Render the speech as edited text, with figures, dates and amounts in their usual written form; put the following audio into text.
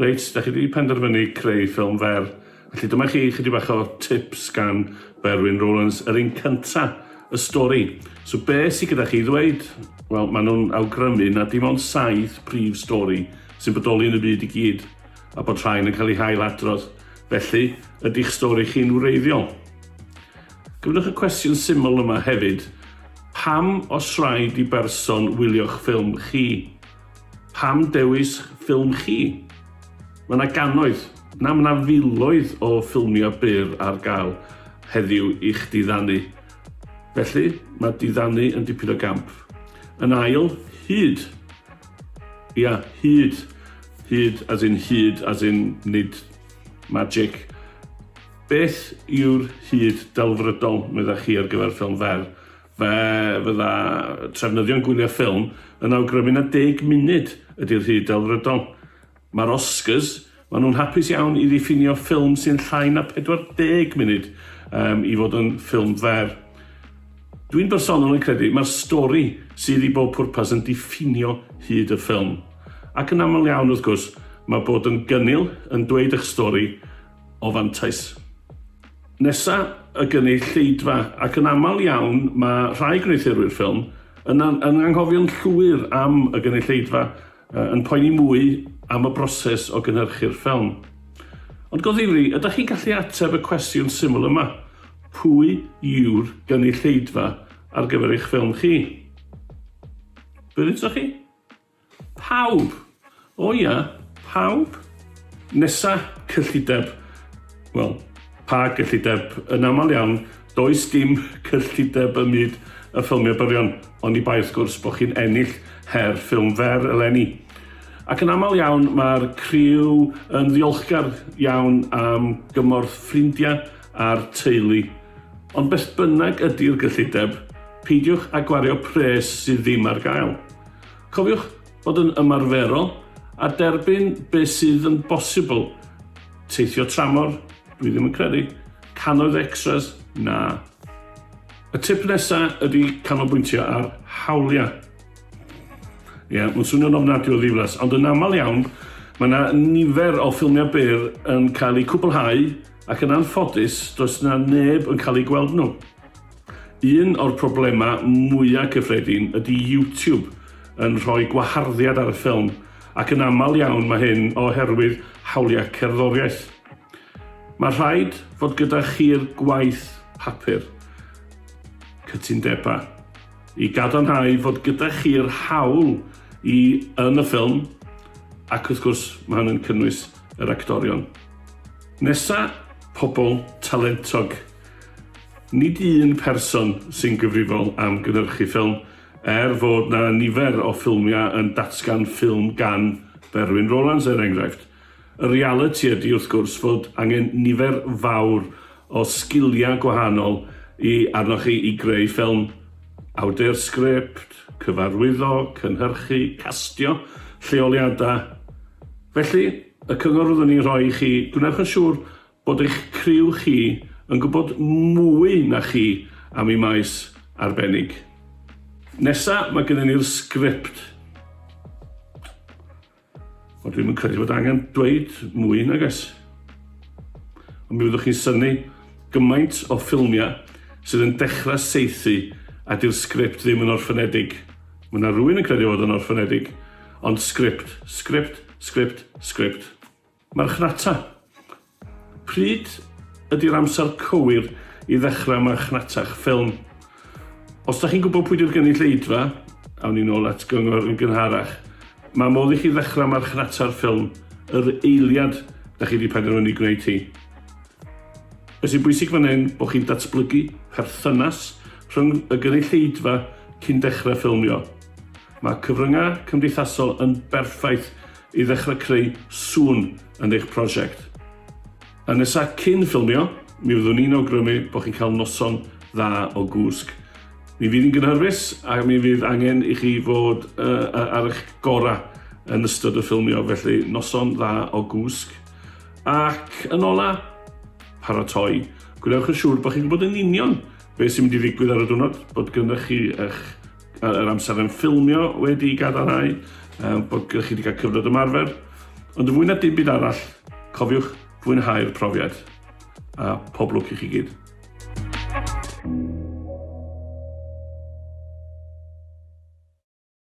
Reit, da chi wedi penderfynu creu ffilm fer. Felly dyma chi chydig bach o tips gan Berwyn Rowlands. Yr un cynta, y stori. So be sydd gyda chi i ddweud? Wel, maen nhw'n awgrymu na dim ond saith prif stori sy'n bodoli yn y byd i gyd, a bod rhain yn cael eu hail-adrodd. Felly, ydy'ch stori chi'n wreiddiol? Gofynnwch y cwestiwn syml yma hefyd, pam os rhaid i berson wylio'ch ffilm chi? Pam dewis ffilm chi? Mae yna gannoedd, na mae yna filoedd o ffilmiau byr ar gael heddiw i'ch diddanu. Felly, mae diddanu yn dipyn o gamp. Yn ail, hyd. Ia, hyd. Hyd as in hyd as in nid magic. Beth yw'r hyd delfrydol, meddach chi, ar gyfer ffilm fer? Fe fydda trefnyddion gwyliau ffilm yn awgrymu na deg munud ydy'r hyd delfrydol. Mae'r Oscars, maen nhw'n hapus iawn i ddiffinio ffilm sy'n llai na 40 munud um, i fod yn ffilm fer. Dwi'n bersonol yn credu mae'r stori sydd i bob pwrpas yn diffinio hyd y ffilm. Ac yn aml iawn, wrth gwrs, mae bod yn gynnil yn dweud eich stori o fantais. Nesa, y gynulleidfa, ac yn aml iawn mae rhai gwneuthurwyr ffilm yn, yn anghofio'n llwyr am y gynulleidfa, yn poeni mwy am y broses o gynhyrchu'r ffilm. Ond go ddifri, ydych chi'n gallu ateb y cwestiwn syml yma? Pwy yw'r gynulleidfa ar gyfer eich ffilm chi? Be ddeudoch chi? Pawb! O ia, pawb. Nesa, cyllideb. Wel, pa gyllideb? Yn aml iawn, does dim cyllideb ym myd y ffilmiau byrion, oni bai wrth gwrs bod chi'n ennill her ffilm fer eleni. Ac yn aml iawn mae'r criw yn ddiolchgar iawn am gymorth ffrindiau a'r teulu. Ond beth bynnag ydy'r gyllideb, peidiwch â gwario pres sydd ddim ar gael. Cofiwch fod yn ymarferol a derbyn beth sydd yn bosibl. Teithio tramor? Dwi ddim yn credu. Cannoedd extras? Na. Y tip nesa ydy canolbwyntio ar hawliau. Ie, yeah, mae'n swnio'n ofnadwy o ddiflas, ond yn aml iawn, mae yna nifer o ffilmiau byr yn cael eu cwblhau ac yn anffodus, does yna neb yn cael eu gweld nhw. Un o'r problemau mwyaf cyffredin ydy YouTube yn rhoi gwaharddiad ar y ffilm, ac yn aml iawn mae hyn oherwydd hawliau cerddoriaeth. Mae rhaid fod gyda chi'r gwaith papur, cytundebau, i gadarnhau fod gyda chi'r hawl i yn y ffilm, ac wrth gwrs mae hynny'n cynnwys yr actorion. Nesa, pobl talentog. Nid un person sy'n gyfrifol am gynhyrchu ffilm, er fod 'na nifer o ffilmiau yn datgan ffilm gan Berwyn Rowlands er enghraifft. Y realiti ydy wrth gwrs fod angen nifer fawr o sgiliau gwahanol i arnoch chi i greu ffilm. Awdur sgript, cyfarwyddo, cynhyrchu, castio, lleoliadau. Felly, y cyngor fyddwn i'n rhoi i chi, gwnewch yn siŵr bod eich criw chi yn gwybod mwy na chi am eu maes arbennig. Nesa, mae gennym ni'r sgript. Ond dwi'm yn credu bod angen dweud mwy nag oes. Ond mi fyddwch chi'n synnu gymaint o ffilmiau sydd yn dechrau saethu a di'r sgript ddim yn orffenedig. Mae yna rhywun yn credu fod yn orffenedig, ond sgript, sgript, sgript, sgript. Marchnata. Pryd ydy'r amser cywir i ddechrau marchnata'ch ffilm? Os da chi'n gwybod pwy di'r gynulleidfa, awn ni nôl at gyngor yn gynharach, mae modd i chi ddechrau marchnata'r ffilm yr eiliad da chi wedi penderfynu gwneud hi. Be sy'n bwysig fan hyn, bod chi'n datblygu perthynas rhwng y gynulleidfa cyn dechrau ffilmio. Mae cyfryngau cymdeithasol yn berffaith i ddechrau creu sŵn yn eich prosiect. A nesa cyn ffilmio, mi fyddwn ni'n awgrymu bod chi'n cael noson dda o gwsg. Mi fydd hi'n gynhyrfus a mi fydd angen i chi fod uh, ar eich gorau yn ystod y ffilmio, felly noson dda o gwsg. Ac yn ola, paratoi. Gwnewch yn siŵr bod chi'n gwybod yn union beth sy'n mynd i ddigwydd ar y diwrnod, bod gyda chi eich yr amser yn ffilmio wedi gadarnhau, bod chi wedi cael cyfnod ymarfer. Ond yn fwy na dim byd arall, cofiwch fwynhau'r profiad. A pob lwc i chi gyd.